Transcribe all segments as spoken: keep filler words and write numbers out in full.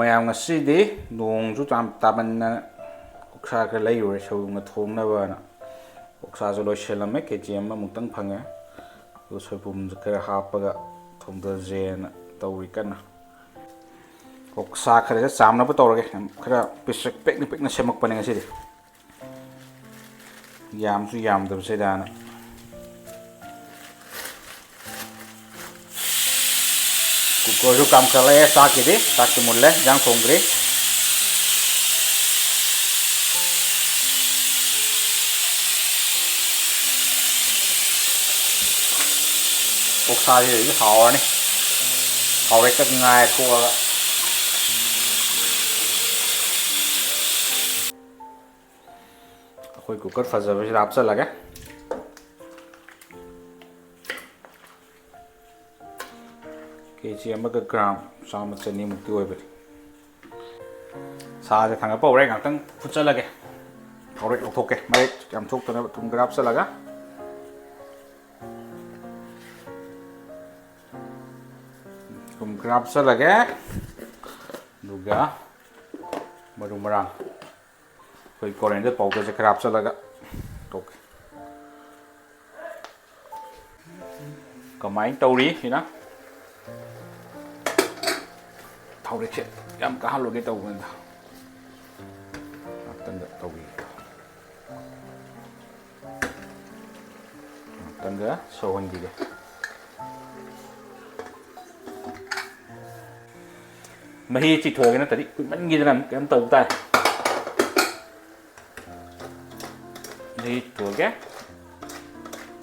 ꯃꯌꯥꯝ, ꯉꯁꯤꯗꯤ ꯅꯣꯡꯁꯨ ꯌꯥꯝ ꯇꯥꯃꯟꯗꯅ ꯑꯣꯛꯁꯥ ꯈꯔ ꯂꯩꯔꯨꯔꯦ ꯁꯣꯏꯕꯨꯝꯒ ꯊꯣꯡꯅꯕꯅ꯫ ꯑꯣꯛꯁꯥꯁꯨ ꯂꯣꯏꯁꯤꯜꯂꯝꯃꯦ, ꯀꯦ ꯖꯤ ꯑꯃꯃꯨꯛꯇꯪ ꯐꯪꯉꯦ꯫ ꯑꯗꯨ ꯁꯣꯏꯕꯨꯝꯁꯨ ꯈꯔ ꯍꯥꯞꯄꯒ ꯊꯣꯡꯗꯁꯦꯅ ꯇꯧꯔꯤ ꯀꯟꯅ꯫ ꯑꯣꯛꯁꯥ ꯈꯔ ꯆꯥꯝꯅꯕ ꯇꯧꯔꯒꯦ꯫ ꯌꯥꯝ ꯈꯔ ꯄꯤꯁꯛ ꯄꯤꯛꯅ ꯄꯤꯛꯅ ꯁꯦꯝꯃꯛꯄꯅꯦ ꯉꯁꯤꯗꯤ꯫ ꯌꯥꯝꯁꯨ ꯌꯥꯝꯗꯕꯁꯤꯗꯅ꯫ ꯀꯨꯀꯔꯁꯨ ꯀꯥꯝꯈꯠꯂꯛꯑꯦ꯫ ꯆꯥꯛꯀꯤꯗꯤ, ꯆꯥꯛꯇꯤ ꯃꯨꯜꯂꯦ, ꯏꯟꯖꯥꯡ ꯊꯣꯡꯗ꯭ꯔꯤ꯫ ꯑꯣꯛꯁꯥꯁꯤꯗꯤ ꯍꯥꯎꯔꯅꯤ꯫ ꯍꯥꯎꯔꯦꯛꯇ ꯉꯥꯏ ꯊꯣꯛꯑꯒ꯫ ꯑꯩꯈꯣꯏ ꯀꯨꯀꯔ ꯐꯖꯕꯁꯤꯗ ꯍꯥꯞꯆꯜꯂꯒꯦ꯫ ꯀꯦ ꯖꯤ ꯑꯃꯒ ꯒ꯭ꯔꯥꯝ ꯆꯥꯝꯃ ꯆꯅꯤꯃꯨꯛꯇꯤ ꯑꯣꯏꯕꯅꯤ꯫ ꯁꯥꯁꯦ ꯊꯥꯡꯒꯠꯄ ꯍꯧꯔꯦ, ꯉꯥꯛꯇꯪ ꯐꯨꯠꯆꯜꯂꯒꯦ꯫ ꯍꯥꯎꯔꯦꯛ ꯂꯧꯊꯣꯛꯀꯦ, ꯃꯔꯦꯛ ꯌꯥꯝ ꯊꯣꯛꯇꯅꯕ ꯊꯨꯝ ꯈꯔ ꯍꯥꯞꯆꯜꯂꯒ꯫ ꯊꯨꯝ ꯈꯔ ꯍꯥꯞꯆꯜꯂꯒꯦ꯫ ꯑꯗꯨꯒ ꯃꯔꯨ ꯃꯔꯥꯡ, ꯑꯩꯈꯣꯏ coriander powderꯁꯦ ꯈꯔ ꯍꯥꯞꯆꯜꯂꯒ ꯇꯣꯛꯀꯦ꯫ ꯀꯃꯥꯏꯅ ꯇꯧꯔꯤ ꯁꯤꯅ? ꯊꯥꯎꯔꯦꯛꯁꯦ ꯌꯥꯝ ꯀꯥꯍꯜꯂꯨꯒꯦ ꯇꯧꯕꯅꯤꯗ꯫ ꯉꯥꯛꯇꯪꯗ ꯇꯧꯕꯤꯒꯦ꯫ ꯉꯥꯛꯇꯪꯒ ꯁꯧꯍꯟꯈꯤꯒꯦ꯫ ꯃꯍꯤ ꯆꯤꯊꯣꯛꯑꯒꯦ, ꯅꯠꯇ꯭ꯔꯗꯤ ꯀꯨꯏꯃꯟꯈꯤꯗꯅ ꯑꯃꯨꯛ ꯀꯩꯅꯣꯝ ꯇꯧꯕ ꯇꯥꯔꯦ꯫ ꯃꯍꯤ ꯆꯤꯊꯣꯛꯑꯒꯦ,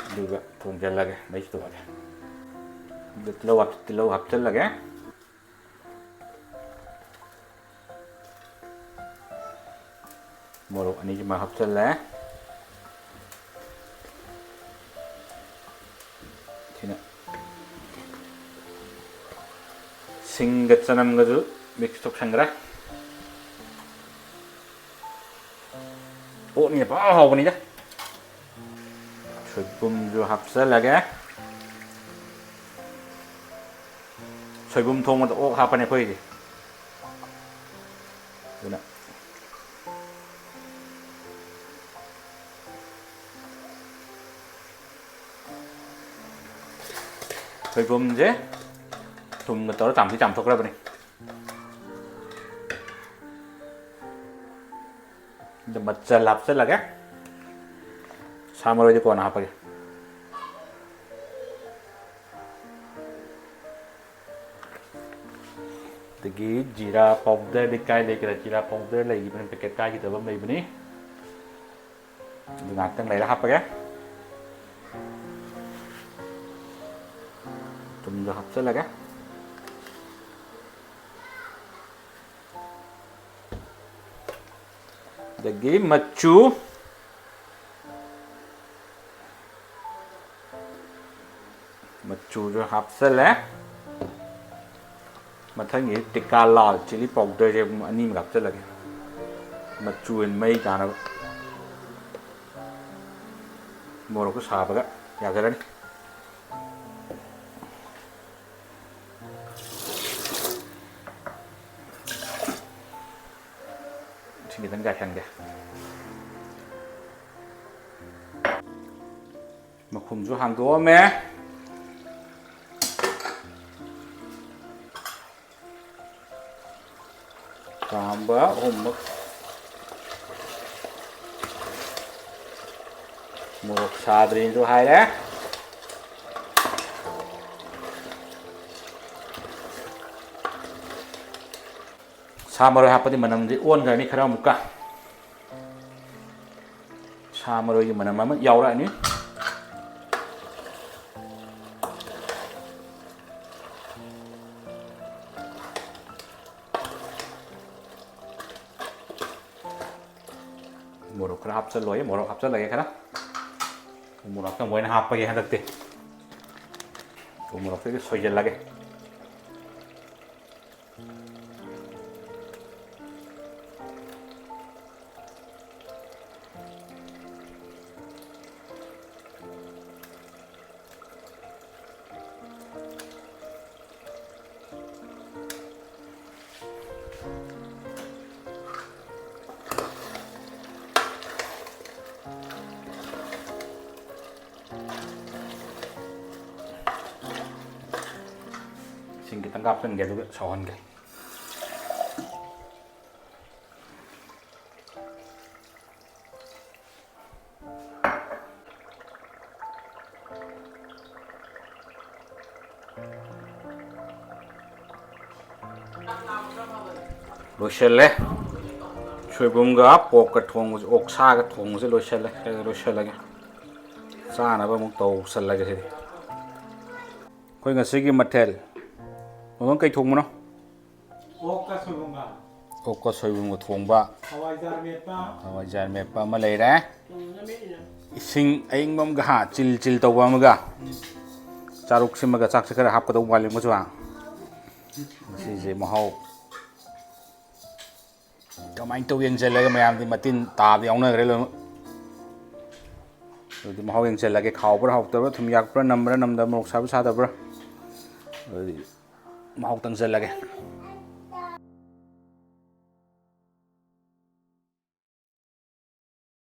ꯑꯗꯨꯒ ꯊꯣꯡꯖꯤꯜꯂꯒꯦ꯫ ꯃꯍꯤ ꯆꯤꯊꯣꯛꯑꯒꯦ꯫ ꯑꯗꯨ ꯇꯤꯜꯍꯧ ꯍꯥꯞ-, ꯇꯤꯜꯍꯧ ꯍꯥꯞꯆꯤꯜꯂꯒꯦ꯫ ꯃꯣꯔꯣꯛ ꯑꯅꯤꯁꯤꯃ ꯍꯥꯞꯆꯜꯂꯦ꯫ ꯁꯤꯅ ꯁꯤꯡꯒ ꯆꯅꯝꯒꯁꯨ mix ꯇꯧꯁꯟꯈ꯭ꯔꯦ꯫ ꯑꯣꯛꯅꯤꯅ ꯄꯪꯍꯥꯎ ꯍꯥꯎꯕꯅꯤꯗ꯫ ꯁꯣꯏꯕꯨꯝꯁꯨ ꯍꯥꯞꯆꯜꯂꯒꯦ꯫ ꯁꯣꯏꯕꯨꯝ ꯊꯣꯡꯕꯗ ꯑꯣꯛ ꯍꯥꯞꯄꯅꯦ ꯑꯩꯈꯣꯏꯒꯤꯗꯤ꯫ ꯁꯣꯏꯕꯨꯝꯁꯦ ꯊꯨꯝꯒ ꯇꯧꯔ ꯆꯥꯝꯗꯤ ꯆꯥꯝꯊꯣꯛꯈ꯭ꯔꯕꯅꯤ꯫ ꯑꯗ ꯃꯆꯜ ꯍꯥꯞꯆꯜꯂꯒꯦ꯫ ꯁꯥ ꯃꯔꯣꯏꯗꯤ ꯀꯣꯟꯅ ꯍꯥꯞꯄꯒꯦ꯫ ꯑꯗꯒꯤ ꯖꯤꯔꯥ ꯄꯥꯎꯗꯔꯗꯤ ꯀꯥꯏ ꯂꯩꯒꯦꯔꯥ? ꯖꯤꯔꯥ ꯄꯥꯎꯗꯔ ꯂꯩꯈꯤꯕꯅꯤ, ꯄꯦꯀꯦꯠ ꯀꯥꯏꯈꯤꯗꯕ ꯑꯃ ꯂꯩꯕꯅꯤ꯫ ꯑꯗꯨ ꯉꯥꯛꯇꯪ ꯂꯩꯔ ꯍꯥꯞꯄꯒꯦ꯫ ꯊꯨꯝꯁꯨ ꯍꯥꯞꯆꯜꯂꯒꯦ꯫ ꯑꯗꯒꯤ ꯃꯆꯨ, ꯃꯆꯨꯁꯨ ꯍꯥꯞꯆꯜꯂꯦ꯫ ꯃꯊꯪꯒꯤ ꯇꯤꯛꯀꯥ ꯂꯥꯜ ꯆꯤꯂꯤ ꯄꯥꯎꯗꯔꯁꯦ ꯑꯅꯤꯃꯨꯛ ꯍꯥꯞꯆꯜꯂꯒꯦ, ꯃꯆꯨ ꯑꯣꯏꯅ ꯃꯩ ꯇꯥꯅꯕ꯫ ꯃꯣꯔꯣꯛꯁꯨ ꯁꯥꯕꯒ ꯌꯥꯖꯔꯅꯤ꯫ ꯏꯁꯤꯡ ꯈꯤꯇꯪ ꯆꯥꯏꯁꯟꯒꯦ꯫ ꯃꯈꯨꯝꯁꯨ ꯍꯥꯡꯗꯣꯛꯑꯝꯃꯦ꯫ ꯆꯥꯝꯕ ꯑꯍꯨꯝꯃꯛ꯫ ꯃꯣꯔꯣꯛ ꯁꯥꯗ꯭ꯔꯤꯅꯁꯨ ꯍꯥꯏꯔꯦ꯫ ꯁꯥ ꯃꯔꯣꯏ ꯍꯥꯞꯄꯗꯤ ꯃꯅꯝꯗꯤ ꯑꯣꯟꯈ꯭ꯔꯅꯤ ꯈꯔ ꯑꯃꯨꯛꯀ꯫ ꯁꯥ ꯃꯔꯣꯏꯒꯤ ꯃꯅꯝ ꯑꯃ ꯌꯥꯎꯔꯛꯑꯅꯤ꯫ ꯃꯣꯔꯣꯛ ꯈꯔ ꯍꯥꯞꯆꯜꯂꯣꯏ, ꯃꯣꯔꯣꯛ ꯍꯥꯞꯆꯜꯂꯒꯦ ꯈꯔ꯫ ꯎ ꯃꯣꯔꯣꯛ ꯑꯀꯪꯕ ꯑꯣꯏꯅ ꯍꯥꯞꯄꯒꯦ ꯍꯟꯗꯛꯇꯤ꯫ ꯎ ꯃꯣꯔꯣꯛꯇꯨꯗꯤ ꯁꯣꯏꯖꯜꯂꯒꯦ꯫ ꯏꯁꯤꯡ ꯈꯤꯇꯪ ꯍꯥꯞꯆꯤꯟꯒꯦ, ꯑꯗꯨꯒ ꯁꯧꯍꯟꯒꯦ꯫ ꯂꯣꯏꯁꯤꯜꯂꯦ꯫ ꯁꯣꯏꯕꯨꯝꯒ ꯄꯣꯛꯀ ꯊꯣꯡꯕꯁꯦ, ꯑꯣꯛꯁꯥꯒ ꯊꯣꯡꯕꯁꯦ ꯂꯣꯏꯁꯤꯜꯂꯦ꯫ ꯑꯩ ꯂꯣꯏꯁꯤꯜꯂꯒꯦ꯫ ꯆꯥꯅꯕ ꯑꯃꯨꯛ ꯇꯧꯁꯜꯂꯒꯦ ꯁꯤꯗꯤ꯫ ꯑꯩꯈꯣꯏ ꯉꯁꯤꯒꯤ ꯃꯊꯦꯜ, ꯃꯃꯜ ꯀꯩ ꯊꯣꯡꯕꯅꯣ? ꯑꯣꯛꯀ ꯁꯣꯏꯕꯨꯝꯒ꯫ ꯑꯣꯛꯀ ꯁꯣꯏꯕꯨꯝꯒ ꯊꯣꯡꯕ꯫ ꯍꯋꯥꯏꯖꯥꯔ ꯃꯦꯠꯄ꯫ ꯍꯋꯥꯏꯖꯥꯔ ꯃꯦꯠꯄ ꯑꯃ ꯂꯩꯔꯦ꯫ ꯏꯁꯤꯡ ꯑꯏꯪꯕ ꯑꯃꯒ, ꯍꯥ, ꯆꯤꯜ ꯆꯤꯜ ꯇꯧꯕ ꯑꯃꯒ꯫ ꯆꯥꯔꯨꯛ ꯁꯤꯃꯒ ꯆꯥꯛꯁꯦ ꯈꯔ ꯍꯥꯞꯀꯗꯧꯕ ꯃꯥꯜꯂꯤ ꯑꯃꯁꯨ, ꯍꯥ꯫ ꯃꯁꯤꯁꯦ ꯃꯍꯥꯎ ꯀꯃꯥꯏꯅ ꯇꯧ ꯌꯦꯡꯁꯤꯜꯂꯒ, ꯃꯌꯥꯝꯗꯤ ꯃꯇꯤꯟ ꯇꯥꯕ ꯌꯥꯎꯅꯈ꯭ꯔꯦ ꯂꯣꯏꯅꯃꯛ꯫ ꯑꯗꯨꯗꯤ ꯃꯍꯥꯎ ꯌꯦꯡꯁꯤꯜꯂꯒꯦ, ꯈꯥꯎꯕ꯭ꯔꯥ ꯍꯥꯎꯇꯕ꯭ꯔꯥ, ꯊꯨꯝ ꯌꯥꯛꯄ꯭ꯔꯥ, ꯅꯝꯕ꯭ꯔꯥ ꯅꯝꯗꯕ꯭ꯔꯥ, ꯃꯣꯔꯣꯛ ꯁꯥꯕ꯭ꯔꯥ ꯁꯥꯗꯕ꯭ꯔꯥ꯫ ꯑꯗꯨꯗꯤ ꯃꯍꯥꯎ ꯇꯪꯁꯤꯜꯂꯒꯦ꯫